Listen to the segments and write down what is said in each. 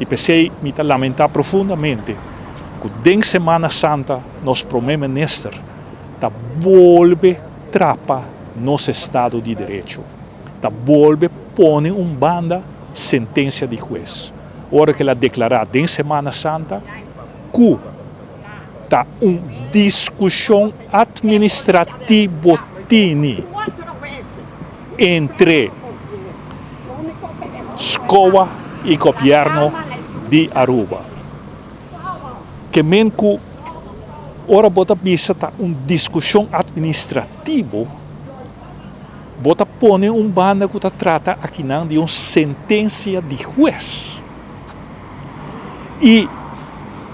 I p'esei mi ta lamentá profundamente ku den Semana Santa nos Promé Minister ta bolbe trapa nos estado di derecho, ta bolbe pone un banda sentensia di hues. Ora ku el a deklará den Semana Santa ku ta un diskushon atministrativo tini entre SCOA i gobièrnu di Aruba. Ke men ku ora bo ta bisa ta un diskushon atministrativo, bo ta pone un banda ku ta trata akinan di un sentensia di hues. I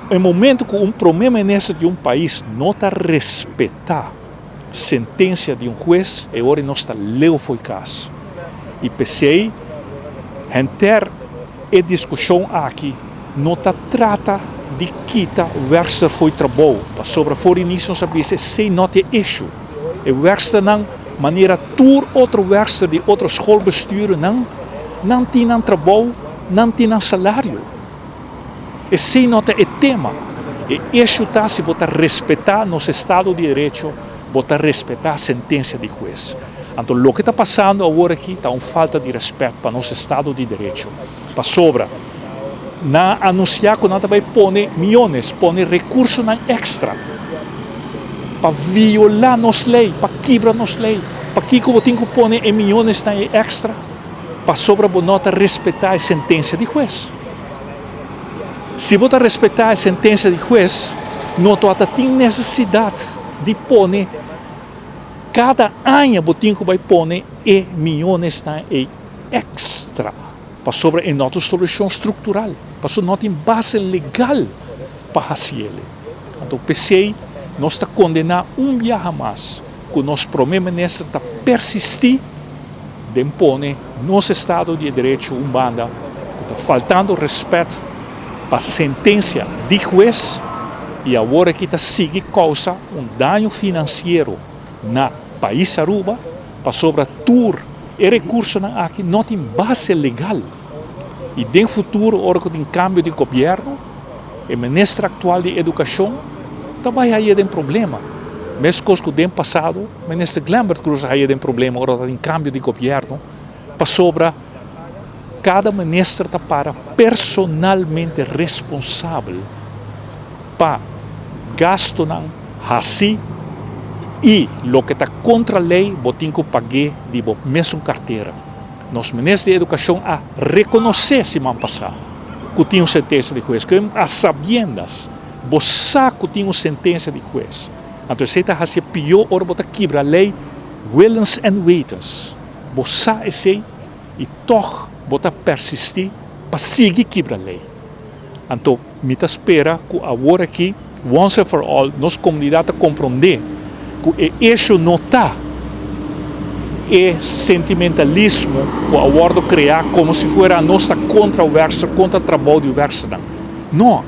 e momento ku un prome minister di un pais no ta respetá sentensia di un hues, e ora nos ta leu fo'i kas. I p'esei henter e diskushon aki no ta trata di kita wèrkster fo'i trabou, pasobra for inisio nos a bisa esei no ta e issue. E wèrksternan, manera tur otro wèrkster di otro schoolbestuurnan, nan tin nan trabou, nan tin nan salario. Esei no ta e tema. E issue ta si bo ta respetá nos estado di derecho, bo ta respetá sentensia di hues. Anto loke ta pasando awor aki ta un falta di rèspèt pa nos estado di derecho. Pasobra nan a anunsiá ku nan ta bai pone miónes, pone rekursonan èkstra pa violá nos lei, pa kibra nos lei. Pakiko bo tin ku pone e miónesnan ei èkstra? Pasobra bo no ta respetá e sentensia di hues. Si bo ta respetá e sentensia di hues, no tabata tin nesesidat di pone kada aña bo tin ku bai pone e miónesnan ei èkstra, pasobra e no ta un solushon struktural, pasobra no tin base legal pa hasi el. Anto p'esei nos ta kondená un biaha mas ku nos promé minister ta persistí den pone nos estado di e derecho un banda ku ta faltando rèspèt pa sentensia di hues i awor aki ta sigui kousa un daño finansiero na pais Aruba pasobra tur e rekursonan aki no tin base legal i den futuro ora ku tin kambio di gobièrnu e minister aktual di edukashon ta bai haye den problema meskos ku den pasado minister Glenbert Croes a haye den problema ora ta tin kambio di gobièrnu pasobra kada minister ta para personalmente responsabel pa gastonan hasi i loke ta kontra lei bo tin ku pag'é di bo mesun kartera. Nos minister di edukashon a rekonosé siman pasá ku tin un sentensia di hues, ku a sabiendas bo sa ku tin un sentensia di hues, anto esei ta hasi e pió ora bo ta kibra lei willens en wetens. Bo sa esei i tòg bo ta persistí pa sigui kibra lei. Anto mi ta spera ku awor aki, once and for all, nos komunidat ta komprondé ku e esho no ta e sentimentalismo ku a wòrdu kreá komo si fuera nos ta kontra wèrkster, kontra trabou di wèrksternan. No,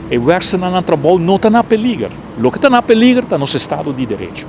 e wèrksternan nan trabou no ta na peliger. Loke ta na peliger ta nos estado di derecho.